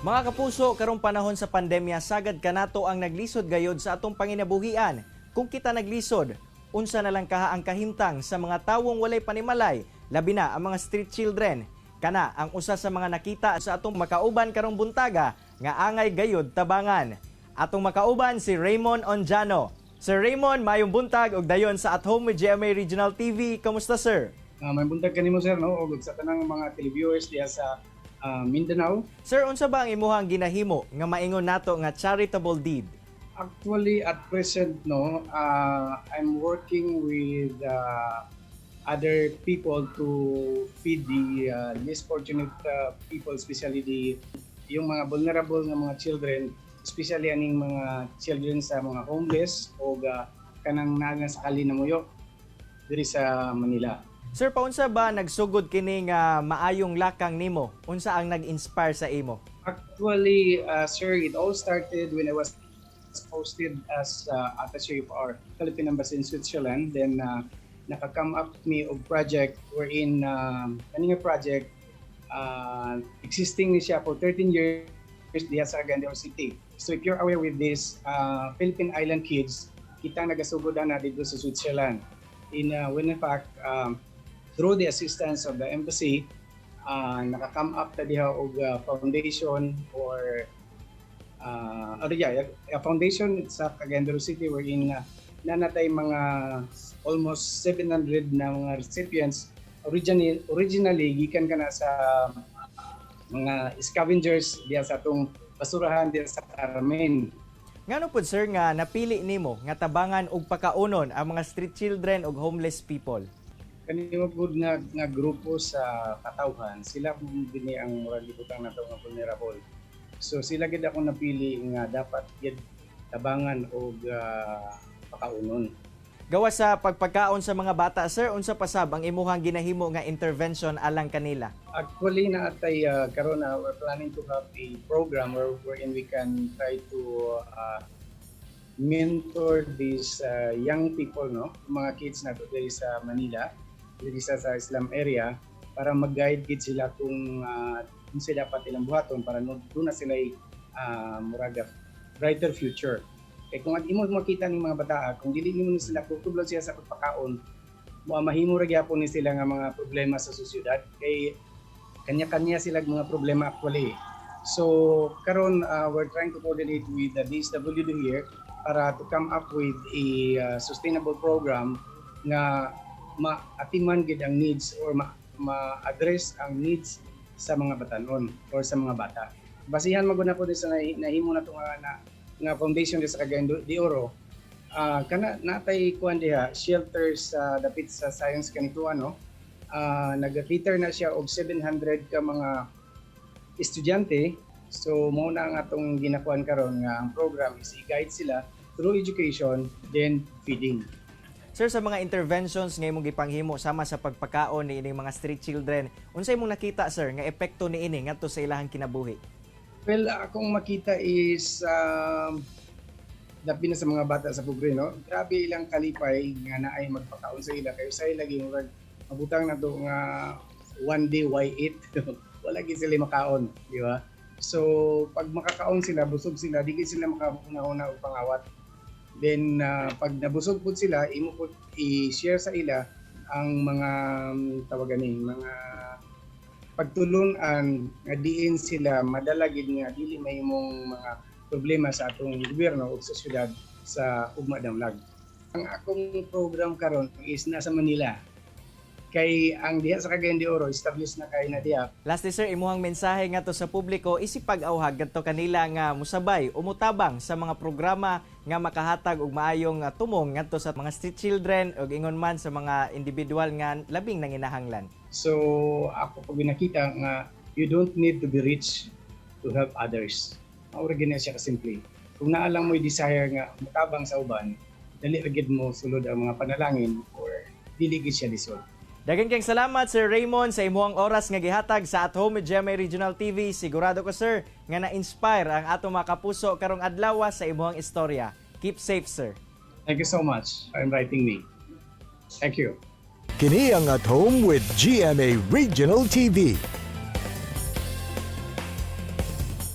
Mga kapuso, karong panahon sa pandemya, sagad kanato ang naglisod gayod sa atong panginabuhian. Kung kita naglisod, unsa na lang kaha ang kahimtang sa mga tawong walay panimalay, labi na ang mga street children? Kana ang usa sa mga nakita sa atong makauban karong buntaga nga angay gayod tabangan. Atong makauban si Raymond Onjano. Sir Raymond, mayong buntag og dayon sa At Home with GMA Regional TV. Kamusta, sir? May buntag kanimo, sir, no, ug sa tanang mga televiewers diha sa Mindanao. Sir, unsa ba ang imuhang ginahimo nga maingon nato nga charitable deed? Actually, at present, no, I'm working with other people to feed the less fortunate people, especially the yung mga vulnerable nga mga children, especially aning mga children sa mga homeless o kanang naa sa kalye namuyo diri sa Manila. Sir, paunsa ba nagsugod kini nga maayong lakang nimo? Unsa ang nag-inspire sa imo? Actually, sir, it all started when I was posted as attaché of our Philippine Embassy in Switzerland. Then, naka-come up me og project wherein kani nga project existing ni siya for 13 years diha sa Cagayan de Oro City. So if you're aware with this, Philippine Island Kids, kita nagasugod na dito sa Switzerland. When in fact, through the assistance of the embassy, naka-come up ta diha og foundation or yeah, a foundation sa Cagayan de Oro City wherein naa na tay mga almost 700 na mga recipients, originally gikan kana sa mga scavengers diha sa atong basurahan diha sa Carmen. Ngano pud, sir, nga napili nimo nga tabangan og pakaunon ang mga street children ug homeless people? Kani gud nga grupo sa katawhan, sila bini ang murag gibutang nato nga vulnerable. So sila gid ako napili nga dapat gid tabangan og pakaunon. Gawas sa pagpagkaon sa mga bata, sir, unsa pa sab ang imuhang ginahimo nga intervention alang kanila? Actually, naa tay karon na we're planning to have a program wherein we can try to mentor these young people, no, mga kids na diri sa Manila, diri sa slum area, para mag-guide gid sila kung sila dapat ilang buhaton para no, duna sila murag a brighter future. Kay kung imo makita ning mga bata, kung dili nimo ni sila tutublan siya sa pagpakaon, mo mahimo ra gyapon ni sila nga mga problema sa sosyedad kay kanya-kanya sila mga problema actually. So karon we're trying to coordinate with the DSWD here para to come up with a sustainable program nga maatiman gid ang needs or ma-address ang needs sa mga batanon or sa mga bata. Basihan man gud nako din sa nahimo na to nga nga foundation di sa Cagayan de Oro. Kana naa tay kuan diha, shelters sa dapit sa Science Canitoan, no. Nag-cater na siya og 700 ka mga estudyante. So mao na ang atong ginakuan karon nga ang program is i-guide sila through education then feeding. Sir, sa mga interventions nga imong gipanghimo sama sa pagpakaon ni ining mga street children, unsay imong nakita, sir, nga epekto niini ngadto sa ilahang kinabuhi? Well, akong makita is labi na sa mga bata sa pobre, no? Grabe ilang kalipay nga naay magpakaon sa ila kay usahay lagi murag mabutang na to nga one day why eat. Wala gid sila makaon, di ba? So pag makakaon sila, busog sila, di gid sila makahuna-huna og pangawat. Then pag nabusog pud sila, imo pud i-share sa ila ang mga tawagan ni mga pagtulunan nga diin sila madala gid nga dili mahimong mga problema sa atong gobyerno ug sa syudad sa ugma damlag. Ang akong program karon is nasa Manila. Kay ang diha sa Cagayan de Oro, established na kay na diha. Lastly, sir, imuhang mensahe ngadto sa publiko isip pag-awhag ngadto kanila nga musabay o mutabang sa mga programa nga makahatag og maayong tumong ngadto sa mga street children ug ingon man sa mga individual nga labing nanginahanglan. So ako pag nakita nga you don't need to be rich to help others. Mao ra gyud na siya kasimple. Kung naa lang mo'y desire nga mutabang sa uban, dali ra gyud mo sulod ang mga panalangin or dili gid siya lisod. Daghang kayong salamat, Sir Raymond, sa imuhang oras nga gihatag sa At Home with GMA Regional TV. Sigurado ko, sir, nga na-inspire ang atong mga kapuso karong adlaw sa imuhang istorya. Keep safe, sir. Thank you so much for inviting me. Thank you. Kini ang At Home with GMA Regional TV.